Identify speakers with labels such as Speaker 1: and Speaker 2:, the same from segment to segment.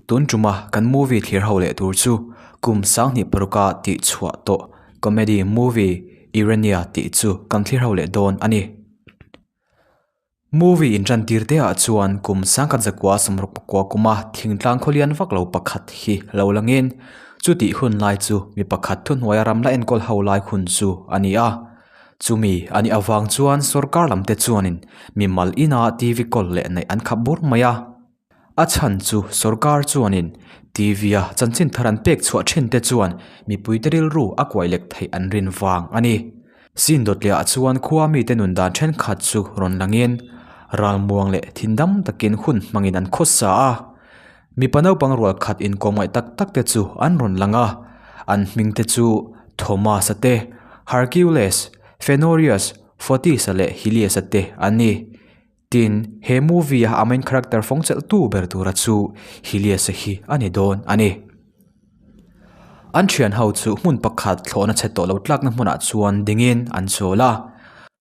Speaker 1: Tun tuma kan movie thlir ho leh tur chu kum sanghnih paruka tih chhuah tawh comedy movie Irania tih chu kan thlir ho leh dawn a ni. Movie intan tir te ah chuan kum sangkhat zakua sawmruk pakua kuma thingtlang khawlian vak lo pakhat hi lo langin chutih hun lai chu mi pakhat thuhnuaia ram la enkawl ho lai hun chu a ni a. Chumi a nih avang chuan sorkar lam te chuanin mimal ina TV kawl leh neih an khap bur mai a. A chhan chu sorkar chuanin TV a chanchin thar an pek chhuah thin te chuan mipuite rilru a kuai lek theih an rin vang a ni. Sin dawtliah chuan khua mite nun dan thenkhat chu rawn langin ralmuang leh thindam takin hun hmangin an khawsa a. Mipa naupang rual khat inkawm ngaih tak tak te chu an rawn lang a, an hming te chu Thomas-a te, Hercules, Phenorius, Fotis-a leh Helios-a te an ni. Tin, he movie a a main character fawng chelh tu ber tura chu Helios-a hi a ni dawn a ni. An thian ho chu hmun pakhat thlawhna chhe tawh lo tlakna hmunah chuan dingin an chawl a.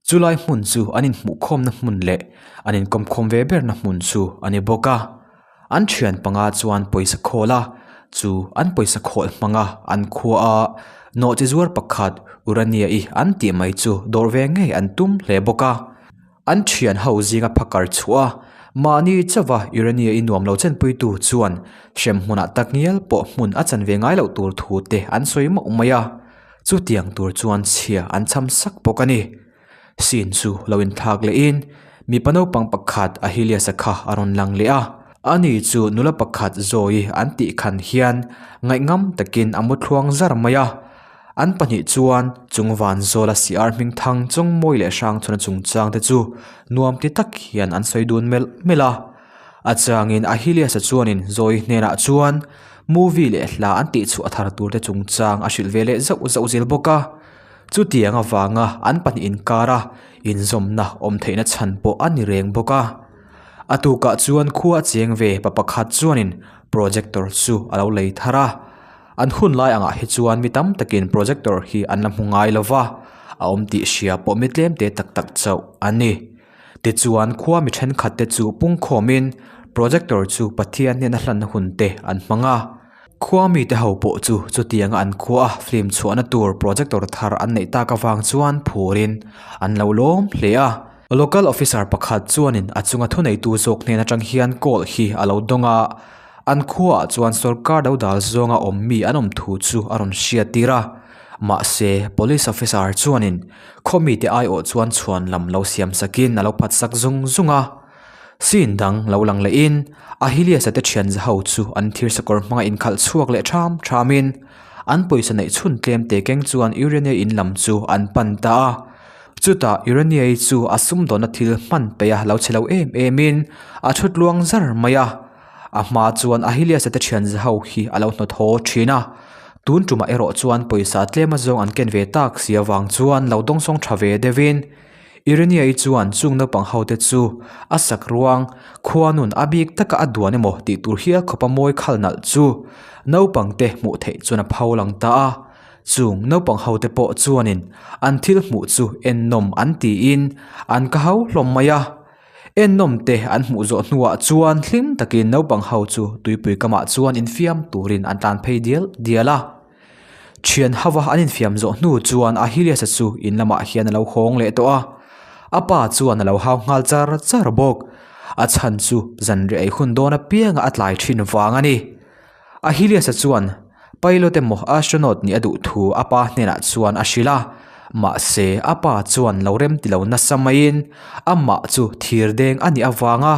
Speaker 1: Chulai hmun chu an inhmuhkhawmna hmun leh an inkawmkhawm ve berna hmun chu a ni bawk a. An thian panga chuan pawisa khawl a, chu an pawisa khawl hmanga an khua a nawhchi zuar pakhat Urania-i an tih mai chu dawr ve ngei an tum hle bawk a. An thian ho zinga phakar chhuah a, mahni chauha Urania-i nuam lo chenpuitu chuan hrem hmunah tak ngial pawh hmun a chan ve ngai loh tur thu te an sawi mauh mai a, chutiang tur chuan chhia an cham sak bawk a ni. Scene chu lo inthlak lehin mipa naupang pakhat Ahilias-a kha a rawn lang leh a, ani chu nula pakhat Zoe an tih khan hian ngaihngam takin a mu thluang zar mai a. An pahnih chuan chung van zawla siar hming thang chung mawi leh hrang chhuna chungchang te chu nuam ti tak hian an sawi dun melh melh a. A changin Ahilias-a chuanin Zoe hnenah chuan movie leh hla an tih chhuah thar tur te chungchang a hrilh ve leh zauh zauh zel bawk a. Chutiang avanga an pahnih inkara inzawmna awm theihna chhan pawh a ni reng bawk a. A tukah chuan khua a cheng ve pa pakhat chuanin projector chu a lo lei thar a. An hun lai angah hi chuan mi tam takin projector hi an la hmu ngai lo va, a awm tih hria pawh mi tlem te tak tak chauh a ni. Tichuan khua mi thenkhat te chu pungkhawmin projector chu Pathian hnena hlanna hun te an hmang a. Khua mite ho pawh chu chutianga an khua a film chhuahna tur projector thar an neih tak avang chuan phurin an lo lawm hle a. Local officer pakhat chuanin a chunga thuneitu zawk hnen atang hian call hi a lo dawng a. An khuaah chuan sorkar do dal zawnga awm mi an awm thu chu a rawn hriat tir a, mahse police officer chuanin khaw mite aiawh chuan chhuan lam lo siam sakin a lo phat sak zung zung a. Scene dang lo lang lehin Ahilias-a te thian za ho chu an thir sakawr hmanga inkhalh chhuak leh tham thamin an pawisa neih chhun tlem te keng chuan Urania in lam chu an pan ta a. Chutah Urania-i chu a sumdawnna thil hman peih a lo che lo em emin a thut luang zar mai a. A hma chuan Ahilias-a te thian za ho hi a lo hnawt haw thin a, tun tumah erawh chuan pawisa tlem azawng an ken ve tak si avang chuan lo dawngsawng tha ve deuhin Irenia-i chuan chung naupang ho te chu a sak ruang khua nun a bik taka a duan emaw tih tur hial khawpa mawi khal nalh chu naupang te hmuh theih chuan a pho lang ta a, chung naupang ho te pawh chuanin an thil hmuh chu ennawm an tiin an ka hau hlawm mai a. Ennawm te an hmuh zawh hnuah chuan hlim takin naupang ho chu tuipui kamah chuan infiam turin an tlan phei dial dial a. Thian hova an infiam zawh hnu chuan Ahilias-a chu in lamah hian a lo hawng leh tawh a. A pa chuan a lo hau nghal char char bawk. A chhan chu zanriah ei hun dawn apianga a tlai thin vang a ni. Ahilias-a chuan pilot emaw astronaut nih a duh thu a pa hnenah chuan a hrilh a, mahse a pa chuan lo rem ti lo nasa maiin amah chu thir deng a nih avanga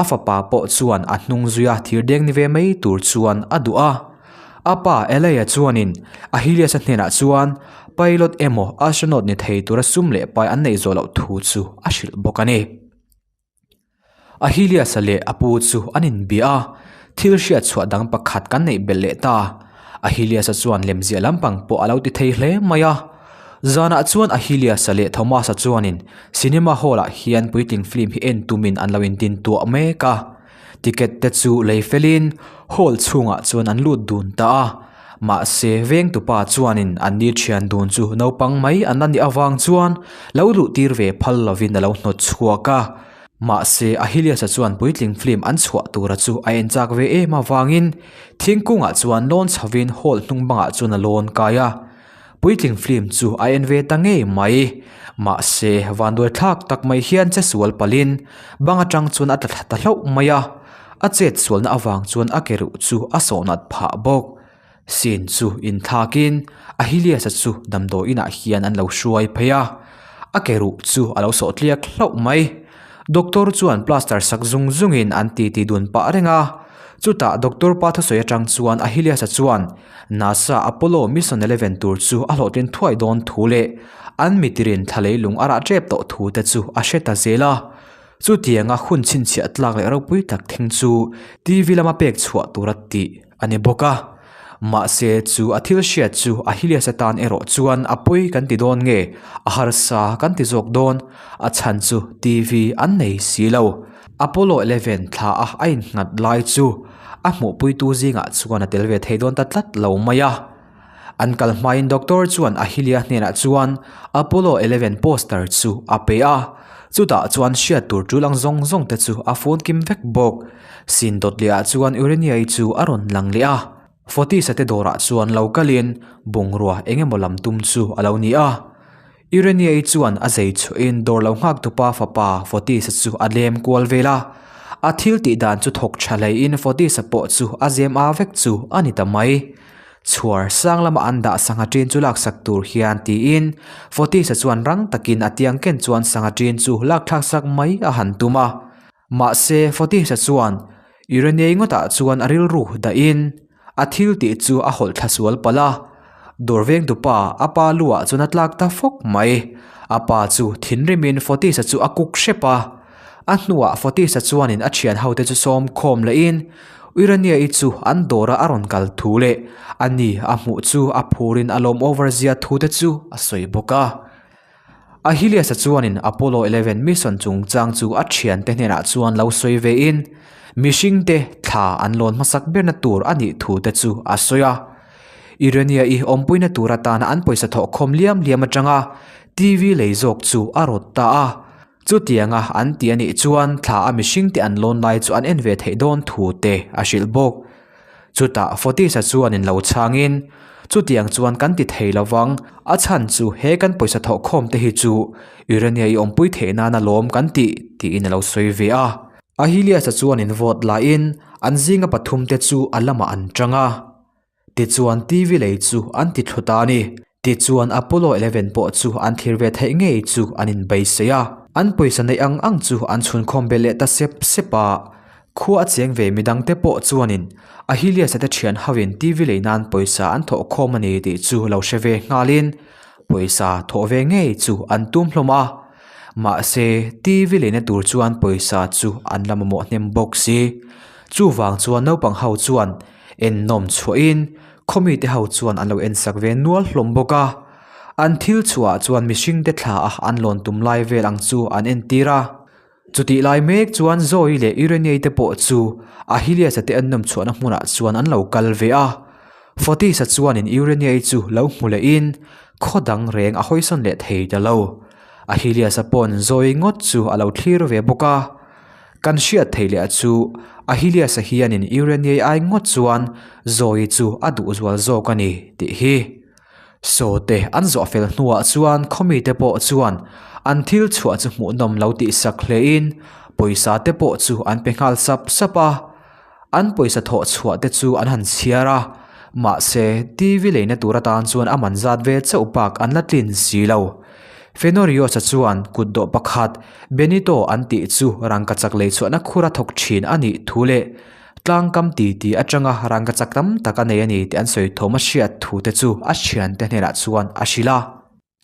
Speaker 1: a fapa pawh chuan a hnung zuia thir deng ni ve mai tur chuan a duh a. A pa Elaya chuanin Ahilias-a hnenah chuan pilot emaw astronaut ni thei tura sum leh pai an neih zawh loh thu chu a hrilh bawk a ni. Ahilias-a leh a pu chu an inbia a, thil hriat chhuah dang pakhat kan neih belh leh ta. Ahilias-a chuan lemziah lampang pawh a lo ti thei hle mai a. Zanah chuan Ahilias-a leh Thomas-a chuanin cinema hall-ah hian puitling film hi en tumin an lo intin tuah mek a. Ticket te chu lei felin hall chhungah chuan an lut dun ta a. Mahse vengtupa chuanin an ni thian dun chu naupang mai an la nih avang chuan lo luh tir ve phal lovin a lo hnawt chhuak a. Mahse, Ahilias-a chuan puitling film an chhuah tura chu a en chak ve em avangin thingkungah chuan lawn chhovin hall hnung bangah chuan a lawn kai a. Puitling film chu a en ve ta ngei mai. Mahse, vanduai thlak tak mai hian che sual palhin bang atang chuan a tla thla ta hlauh mai a. A chet sualna avang chuan a ke ruh chu a sawhnat phah bawk. Sin chu inthlakin Ahilias-a chu damdawi inah hian an lo hruai phei a, a ke ruh chu a lo sawh tliak hlauh mai. Doctor chuan plaster sak zung zungin an titi dun pah reng a, chutah doctor pa thusawi atang chuan Ahilias-a chuan NASA Apollo Mission 11 tur chu a hlawhtlin thuai dawn thu leh an mitirin thla leilung a rah tep tawh thu te chu a hre ta zel a. Chutianga hun chhinchhiah tlak leh ropui tak thing chu TV lama pek chhuah tura tih a ni bawk a. Mahse chu a thil hriat chu a Helios atan erawh chuan a pawi kan ti dawn nge a harsa kan ti zawk dawn, a chhan chu TV an nei si lo. Apollo 11 thla a a innghat lai chu a hmuhpuitu zingah chuan a tel ve thei dawn ta tlat lo mai a. An kal hmain doctor chuan Ahilya hnenah chuan Apollo 11 poster chu a pe a, chutah chuan hriat tur tul ang zawng zawng te chu a phone kim vek bawk. Sin dawt leh ah chuan Urania-i chu a rawn lang leh a, Fotis-a te dawrah chuan lo kalin bungrua eng emaw lam tum chu a lo ni a. Urania-i chuan a zei chhuahin dawr lo nghak tupa fapa Fotis-a chu a lem kual vel a, a thil tih dan chu thawk tha hleiin Fotis-a pawh chu a zem a vek chu a ni ta mai. Chhuar sang lama an dah sangha ṭin chu laksak tur hian tiin Fotis-a chuan rang takin a tiang ken chuan sangha ṭin chu lakthlaksak mai a han tum a. Mahse, Fotis-a chuan Irenei ngawtah chuan a rilru dahin a thil tih chu a hawlh thla sual palh a. Dawr vengtupa a pa luah chuan a tlak ta fawk mai. A pa chu thinrimin Fotis-a chu a kuk hrep a. A hnuah Fotis-a chuanin a thian hote chu sawm khawm lehin Urania-i chu an dawra a rawn kal thu leh a ni a hmuh chu a phurin a lawm over zia thu te chu a sawi bawk a. Ahilias-a chuanin Apollo 11 mission chungchang chu a thiante hnenah chuan lo sawi vein mihringte thla an lawn hmasak berna tur a nih thu te chu a sawi a. Urania-i awmpuina tur atana an pawisa thawhkhawm liam liam atanga TV lei zawk chu a rawt ta a. Chutianga an ti a nih chuan thla a mihringte an lawn lai chu an en ve theih dawn thu te a hrilh bawk. Chutah Fotis-a chuan in lo chhangin, Chutiang chuan kan ti thei lo vang, a chhan chu he kan pawisa thawhkhawm te hi chu Urania i awmpui theih nana lawm kan tih, tiin a lo sawi ve a. Ahilias-a chuan in vote laiin an zinga pathum te chu a lamah an tang a. Tichuan TV lei chu an ti thlu ta a ni. Tichuan Apollo 11 pawh chu an thlir ve theih ngei chu an inbeisei a. An pawisa neih ang ang chu an chhunkhawm belh leh ta sep sep a. Khua a cheng ve midangte pawh chuanin Ahilias-a te thian hoin TV lei nan pawisa an thawhkhawm a ni tih chu lo hre ve nghalin pawisa thawh ve ngei chu an tum hlawm a. Mahse TV leina tur chuan pawisa chu an la mamawh hnem bawk si. Chuvang chuan naupang ho chuan Ennawm chhuahin khawmite ho chuan an lo ensak ve nual hlawm bawk a, an thil chhuahah chuan mihringte thla a an lawn tum lai vel ang chu an entir a. Chutih lai mek chuan Zoe leh Irenei te pawh chu Ahilias-a te ennawm chhuahna hmunah chuan an lo kal ve a. Fotis-a chuanin Irenei chu lo hmu lehin khaw dang reng a hawisawn leh thei ta lo. Ahilias-a pawn Zoe ngawt chu a lo thlir ve bawk a. Kan hriat theih leh chu Ahilias-a hianin Uraniai ai ngawt chuan Zoe chu a duh zual zawk a ni tih hi. Sawte an zawh fel hnuah chuan khawmite pawh chuan an thil chhuah chu hmuhnawm lo tih sak hlein pawisa te pawh chu an pe nghal sap sap a. An pawisa thawh chhuah te chu an han chhiar a, mahse TV leina tur atan chuan a man zat ve chauh bak an la tlin si lo. Fenorios-a chuan kutdawh pakhat Benito an tih chu rangkachak lei chhuahna khura thawk thin a nih thu leh tlangkam titi atanga rangkachak tam tak a nei a ni tih an sawi thawm a hriat thu te chu a thiante hnenah chuan a hrilh a.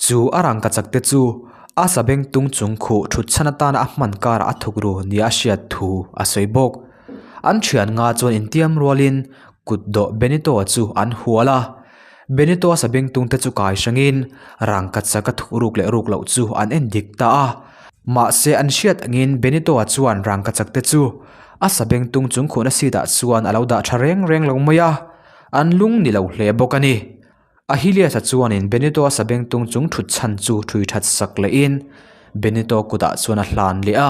Speaker 1: Chu a rangkachak te chu a sabeng tung chung khuh thut chhan atana a hman karah a thuk ru nia a hriat thu a sawi bawk. An thian nga chuan intiam rualin kutdawh Benito-a chu an hual a. Benito-a sabeng tung te chu kai hrangin rangkachak a thuk ruk leh ruk loh chu an en dik ta a. Mahse an hriat angin Benito-a chuan rangkachak te chu a sabeng tung chung khuhna seat ah chuan a lo dah tha reng reng lo mai a, an lung ni lo hle bawk a ni. Ahilias-a chuanin Benito-a sabengtung chung thut chhan chu thui that sak lehin Benito kutah chuan a hlan leh a.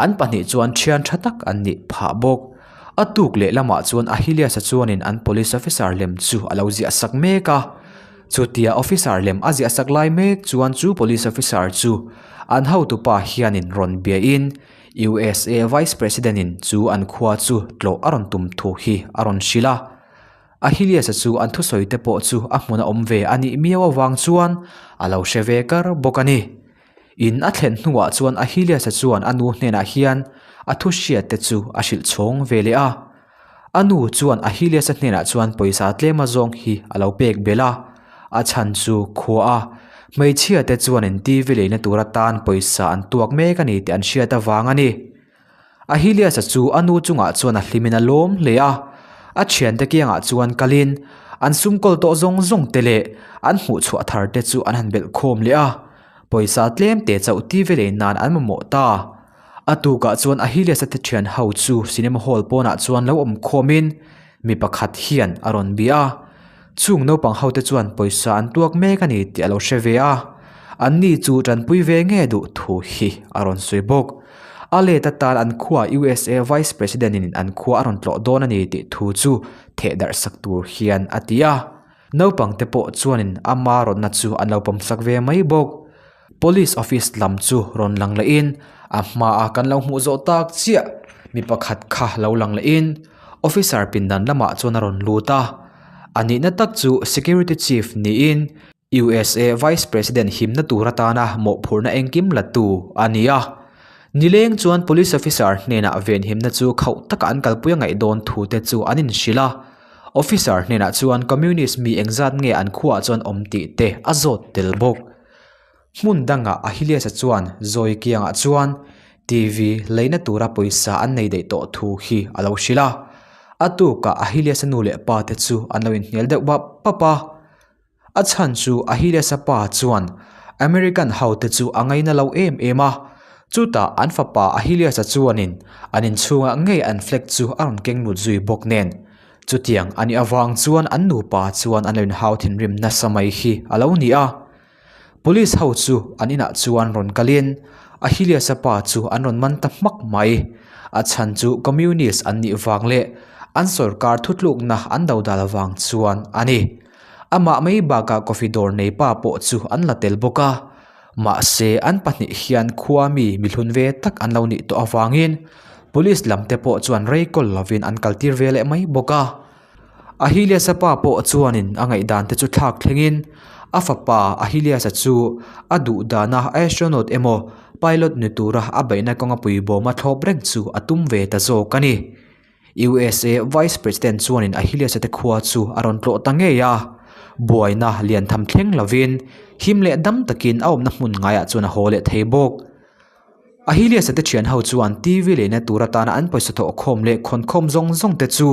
Speaker 1: An pahnih chuan thian tha tak an nih phah bawk. A tuk leh lamah chuan Ahilias-a chuanin an police officer lem chu a lo ziah sak mek a. Chutia officer lem a ziah sak lai mek chuan chu police officer chu an hotupa hianin rawn biain USA Vice President-in chu an khua chu tlawh a rawn tum thu hi a rawn hrilh a. Ahilias-a chu an thusawi te pawh chu a hmun a awm ve a nih miau avang chuan a lo hre ve kar bawk a ni. In a thlen hnuah chuan Ahilias-a chuan a nu hnenah hian a thu hriat te chu a hrilh chhawng ve leh a. A nu chuan Ahilias-a hnenah chuan pawisa tlem azawng hi a lo pek belh a, a chhan chu khua a. Hmeichhia te chuanin TV leina tur atan pawisa an tuak mek a ni tih an hriat avang a ni. Ahilias-a chu a nu chungah chuan a hlimin a lawm hle a, a thiante kiangah chuan kalin an sumkawl tawh zawng zawng te leh an hmuhchhuah thar te chu an han belh khawm leh a, pawisa tlem te chauh ti ve lei nan an mamawh ta. A tukah chuan Ahilias-a te thian ho chu cinema hall pawnah chuan lo awm khawmin mi pakhat hian a rawn bia a, chung naupang ho te chuan pawisa an tuak mek a ni tih a lo hre ve a, anni chu tanpui ve nge duh thu hi a rawn sawi bawk. A let atan an khua USA Vice President in an khua a rawn tlawh dawn a ni tih thu chu theh darh sak tur hian a ti a. Naupang te pawh chuanin ama rawtna chu an lo pawmsak ve mai bawk. Police office lam chu rawn lang lehin a hmaa kan lo hmuh zawh tak chiah mi pakhat kha lo lang lehin officer pindan lamah chuan a rawn lut a. A nihna tak chu security chief niin USA Vice President himna tur atana mawhphurhna engkim la tu a ni a. Nileng chuan Police Officer hnenah venhimna chu khauh taka an kalpui a ngaih dawn thu te chu an inhrilh a. Officer hnenah chuan Communist mi engzat nge an khuaah chuan awm tih te a zawt tel bawk. Hmun dangah Ahilias-a chuan Zawi kiangah chuan TV leina tura pawisa an nei daih tawh thu hi a lo hrilh a. A tukah Ahilias-a nu leh pa te chu an lo inhnial deuh bap bap a. A chhan chu Ahilesa pa chuan American hote chu a ngaina lo em em a, chutah an fapa Ahilesa chuanin an inchhungah ngei an flag chu a rawn keng lut zui bawk nen. Chutiang a nih avang chuan an nupa chuan an lo inhau thinrim nasa mai hi a lo ni a. Police ho chu an inah chuan rawn kalin Ahilesa pa chu an rawn man ta hmak mai. A chhan chu Communist an nih vang leh an sawrkar thutlukna an dodal avang chuan a ni. Amah mai bakah coffee dawr nei pa pawh chu an la tel bawk a, mahse an pahnih hian khua mi mihlun ve tak an lo nih tawh avangin police lam te pawh chuan rei kawl lovin an kal tir ve leh mai bawk a. Ahilias-a pa pawh chuanin a ngaihdan te chu thlak thlengin a fapa Ahilias-a chu a duh dana astronaut emaw pilot ni tura a beihna kawnga puibawma thlawp reng chu a tum ve ta zawk a ni. USA Vice President chuanin Ahiliasa te khua chu a rawn tlawh ta ngei a, buaina lian tham thleng lovin him leh dam takin a awmna hmun ngaiah chuan a haw leh thei bawk. Ahiliasa te thian ho chuan TV leina tur atana an pawisa thawh khawm leh khawn khawm zawng zawng te chu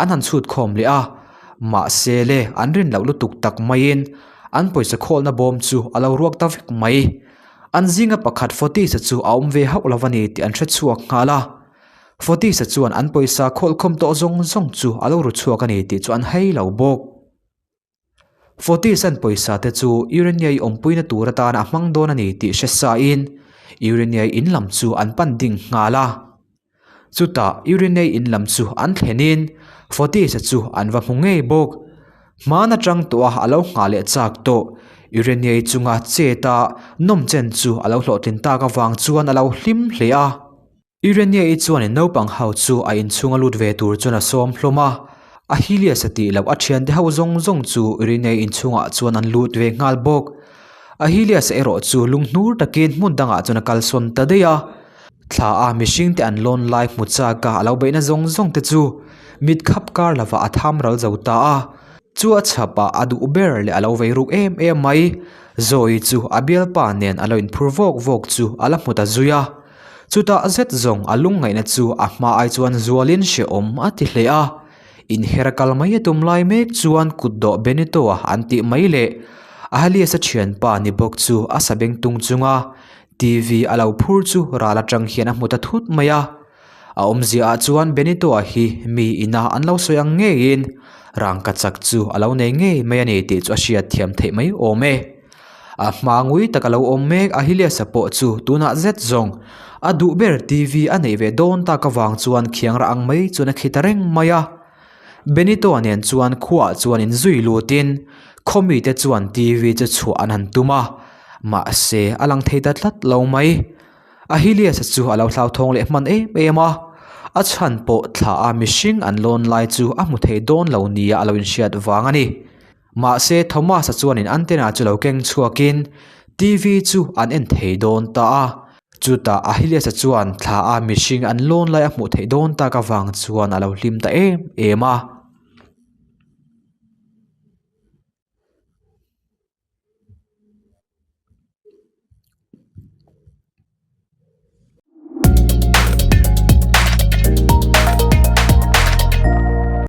Speaker 1: an han chhut khawm leh a, mahse le an rin loh lutuk tak maiin an pawisa khawlna bawm chu a lo ruak ta vek mai. An zinga pakhat Fortis-a chu a awm ve hauh lo a ni tih an hre chhuak nghal a. Fortis-a chuan an pawisa khawlkhawm tawh zawng zawng chu a lo ru chhuak a ni tih chu an hei lo bawk. Fortis-a'n pawisa te chu Urania-i awmpuina tur atan a hmang dawn a ni tih hre sain Urania-i in lam chu an pan ding nghal a. Chutah Urania-i in lam chu an thlenin Fortis-a chu an va hmu ngei bawk. Hman atang tawha a lo nghah leh chak tawh Urania-i chunga chet a nawmchen chu a lo hlawhtlin tak avang chuan a lo hlim hle a. Irene-i chuan in naupang ho chu a inchhung a lut ve tur chuan a sawm hlawm a, Ahilias a tih loh a thiante ho zawng zawng chu Irene-i inchhungah chuan an lut ve nghal bawk. Ahilias erawh chu lunghnur takin hmun dangah chuan a kalsawn ta daih a, thla a mihring te an lawn lai hmu chak a a lo beihna zawng zawng te chu mit khap kar lovah a tham ral zo ta a, chu a chhapah a duh ber leh a lo vei ruk em em mai. Zawi chu a bialpa nen a lo inphur vawk vawk chu a la hmu ta zui a. Chutah zet zawng a lungngaihna chu a hma ai chuan zualin hrehawm a ti hle a. Inher kal mai a tum lai mek chuan kutdawh Benito-a an tih mai leh Ahalias-a thianpa ni bawk chu a sabeng tung chunga TV a lo phur chu ral atang hian a hmu ta thut mai a. A awmziaah chuan Benito-a hi mi ina an lo sawi ang ngeiin rangkachak chu a lo nei ngei mai a ni tih chu a hriat thiam theih mai awm e. A hma ngui tak a lo awm mek Ahiliasa pawh chu tunah zet zawng a duh ber TV a neih ve dawn tak avang chuan khiang rah ang mai chuan a khi ta reng mai a. Benito nen chuan khuaah chuan inzui lutin khaw mite chuan TV chu chhuah an han tum a, mahse a lang thei ta tlat lo mai. Ahiliasa chu a lo hlauthawng leh hman em em a, a chhan pawh thla a mihring an lawn lai chu a hmu thei dawn lo nia a lo inhriat vang a ni. Mahse Thomas-a chuanin antenna chu lo keng chhuakin TV chu an en thei dawn ta a. Chutah Ahiliasa chuan thla a mihring an lawn lai a hmuh theih dawn tak avang chuan a lo hlim ta em em a.